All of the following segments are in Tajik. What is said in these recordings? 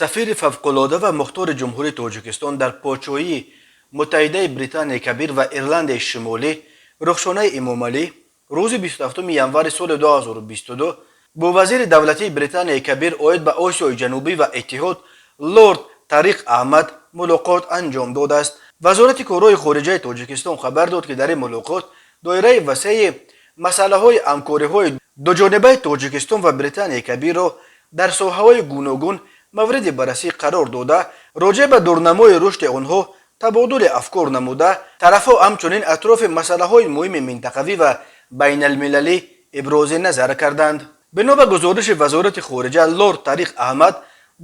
Сафири фавқулода ва мухтори Ҷумҳурии Тоҷикистон дар Подшоҳии Муттаҳидаи Британияи Кабир ва Ирландияи Шимолӣ Рухшонаи Эмомалӣ рӯзи 27 январи соли 2022 бо вазири давлатии Британияи Кабир оид ба Осиёи Ҷанубӣ ва Иттиҳод лорд Тариқ Аҳмад мулоқот анҷом додааст. Вазорати корҳои хориҷаи Тоҷикистон хабар дод, ки дар ин мулоқот доираи васеи масъалаҳои ҳамкориҳои дуҷонибаи Тоҷикистон ва Британияи Кабирро дар соҳаҳои гуногун мавриди баррасӣ қарор дода, роҷеъ ба дурнамои рушди онҳо табодули афкор намуда, тарафҳо ҳамчунин атрофи масъалаҳои муҳими минтақавӣ ва байналмилалӣ ибрози назар карданд. Бино ба гузориши Вазорати хориҷа, лорд Тариқ Аҳмад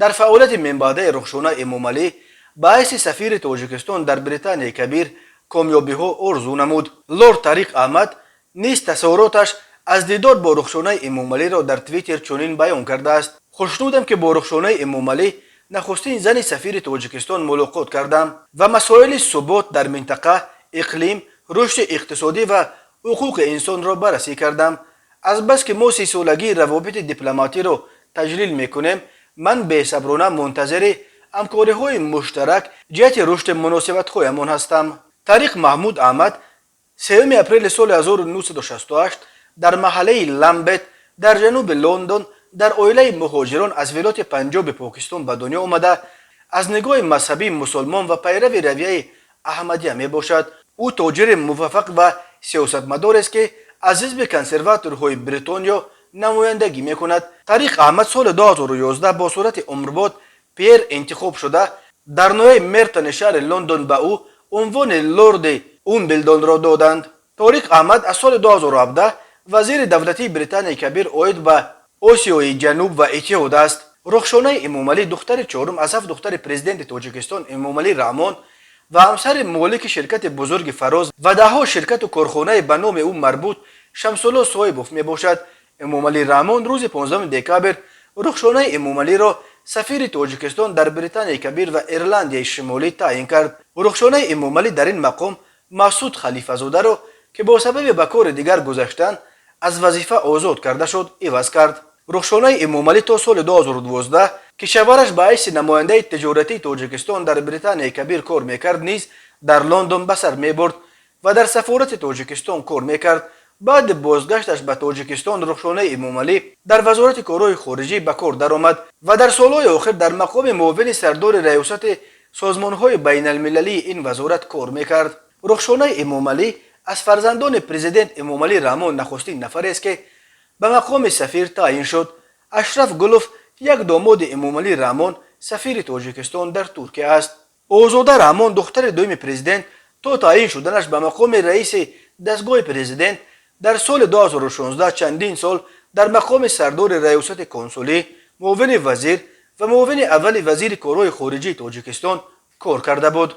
дар фаъолияти минбаъдаи Рухшона Эмомалӣ ба ҳайси сафири Тоҷикистон дар Британияи Кабир комёбиҳо орзу намуд. Лорд Тариқ Аҳмад низ тасаввуроташ аз дидор бо Рухшонаи Эмомалиро дар Твиттер чунин баён кардааст: «Хушнудам, ки бо Рухшонаи Эмомалӣ, нахустин зани сафири Тоҷикистон, мулоқот кардам ва масоили субот дар минтақа, иқлим, рушди иқтисодӣ ва ҳуқуқи инсонро баррасӣ кардам. Азбаски мо 30-солагии равобити дипломатиро таҷлил мекунем, ман бесаброна мунтазири ҳамкориҳои муштарак ҷиҳати рушди муносибатҳоямон ҳастам». Тариқ Маҳмуд Аҳмад 3 апрели соли 1968 дар маҳаллаи Ламбет дар ҷануби Лондон дар оилаи муҳоҷирон аз вилояти Панҷоби Покистон ба дунё омада, аз нигоҳи мазҳабӣ мусулмон ва пайрави равияи аҳмадия мебошад. Ӯ тоҷири муваффақ ва сиёсатмадорест, ки аз ҳизби консерваторҳои Бритониё намояндагӣ мекунад. Тариқ Аҳмад соли 2011 бо сурати умрбод пьер интихоб шуда, дар ноҳияи Мертони шаҳри Лондон ба ӯ унвони лорди Умблдонро доданд. Ториқ Аҳмад аз соли 2017 вазири давлатии Британияи Кабир оид ба Осиёи Ҷануб ва Иттиҳод аст. Рухшонаи Эмомалӣ духтари чорум аз ҳафт духтари президенти Тоҷикистон Эмомалӣ Раҳмон ва ҳамсари молики ширкати бузурги «Фароз» ва даҳҳо ширкату корхонаи ба номи ӯ марбут Шамсулло Соҳибов мебошад. Эмомалӣ Раҳмон рӯзи 15 декабр Рухшонаи Эмомалиро сафири Тоҷикистон дар Британияи Кабир ва Ирландияи Шимолӣ таъин кард. Рухшонаи Эмомалӣ дар ин мақом Масуд Халифазодаро, ки бо сабаби ба кори дигар гузаштан аз вазифа озод карда шуд, иваз кард. Рухшонаи Эмомалӣ то соли 2012, ки шавҳараш ба ҳайси намояндаи тиҷоратии Тоҷикистон дар Британияи Кабир кор мекард, низ дар Лондон ба сар мебурд ва дар сафорати Тоҷикистон кор мекард. Баъди бозгашташ ба Тоҷикистон Рухшонаи Эмомалӣ дар Вазорати корҳои хориҷӣ ба кор даромад ва дар солҳои охир дар мақоми муовини сардори раёсати созмонҳои байналмилалии ин вазорат кор мекард. Рухшонаи Эмомалӣ аз фарзандони президент Эмомалӣ Раҳмон нахустин нафарест, ки ба мақоми сафир таъин шуд. Ашраф Гулов, як домоди Эмомалӣ Раҳмон, сафири Тоҷикистон дар Туркия аст. Озода Раҳмон, духтари дуюми президент, то таъин шуданаш ба мақоми раиси дастгоҳи президент дар соли 2016 чандин сол дар мақоми сардори раёсати консулӣ, муовини вазир ва муовини аввали вазири корҳои хориҷии Тоҷикистон кор карда буд.